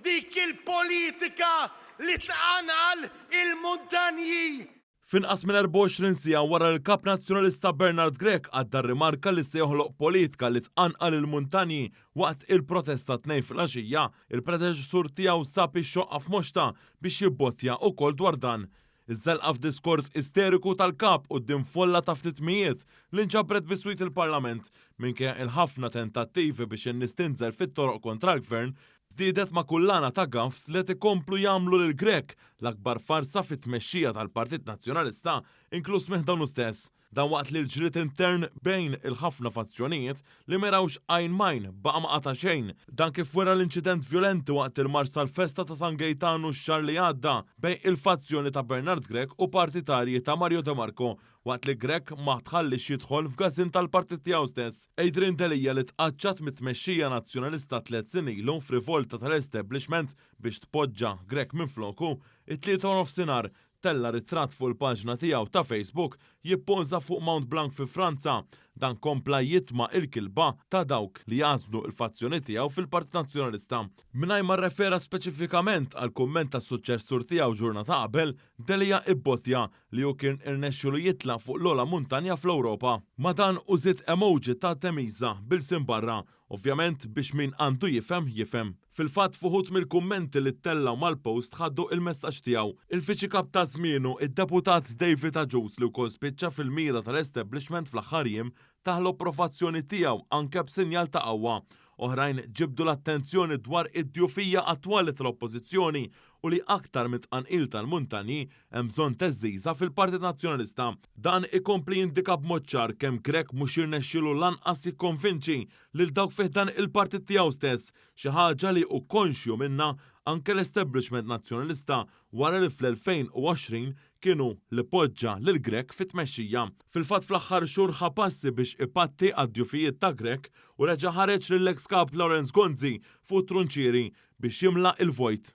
Dik il-politika li tqanqal il-muntanji. F'inqas minn 24 siegħa wara li l-Kap Nazzjonalista Bernard Grech għadda rrimarka li se joħloq politika li tqanqal il-muntanji waqt il-protesta t-Tnejn filgħaxija, il-predeċessur tiegħu sab ix-xoqqa f'moxtha biex jibbottja ukoll dwar dan. Iż-żelqa f'diskors isteriku tal-Kap quddiem folla ta' ftit mijiet li nġabret biswit il-Parlament, minkejja il-ħafna tentattivi biex in-nies tinżel fit-toroq kontra l-Gvern, żdiedet ma' kullana ta' gaffes li qed ikomplu jagħmlu lil Grech l-akbar farsa fit-tmexxija tal-Partit Nazzjonalista, inkluż minn ħdanu stess. Dan waqt li l-ġlied intern bejn il-ħafna fazzjonijiet li ma jrawx għajn m'għajn baqa' ma qata' xejn. Dan kif wera l-inċident vjolenti waqt il-marċ tal-festa ta' San Gejtanu x-xahar li għadda bejn il-fazzjoni ta' Bernard Grech u partitarji ta' Mario de Marco waqt li Grech ma tħalliex jidħol f'gażin tal-partit tiegħu stess. Adrian Delia li tqaċċat mit-tmexxija Nazzjonalista tlett snin ilu f'rivolta tal-establishment biex tpoġġa Grech minfloku, it-Tlieta waranofsinhar tella' ritratt fuq il-paġna tiegħu ta' Facebook jippoża fuq Mount Blanc fi Franza. Dan kompla jitma' il-kilba ta' dawk li jagħżlu l-fazzjoni tiegħu fil-Partit Nazzjonalista. Mingħajr ma rrefera speċifikament għall-kumment tas-suċċessur tiegħu ġurnata qabel, Delia ibbottja li hu kien irnexxielu jitla' fuq l-ogħla muntanja fl-Ewropa. Ma' dan hu żied emoji ta' temiża b'ilsien barra, ovvjament biex min għandu jifhem, jifhem. Fil-fatt f'uħud mill-kummenti li ttellgħu mal-post ħaddu il-messaġġ tiegħu. Il-Viċi Kap ta' żmienu, id-Deputat David Agius li wkoll spiċċa fil-mira tal-establishment fl-aħħar jiem, tah l-approvazzjoni tiegħu anke b'sinjal ta' qawwa. Oħrajn ġibdu l-attenzjoni dwar id-djufija attwali tal-Oppożizzjoni u li aktar mit-tqanqil tal-muntanji hemm bżonn theżżiża fil-Partit Nazzjonalista. Dan ikompli jindika b'mod ċar kemm Grech mhux jirnexxielu lanqas jikkonvinċi lil dawk fi ħdan il-partit tiegħu stess, xi ħaġa li hu konxju minnha anke l-establishment Nazzjonalista wara li fl-2020 kien hu li poġġa lil Grech fit-tmexxija. Fil-fatt fl-aħħar xhur ħa passi biex ipatti għad-djufijiet ta' Grech u reġa' ħareġ lill-eks Kap Lawrence Gonzi fuq it-trunċieri biex jimla l-vojt.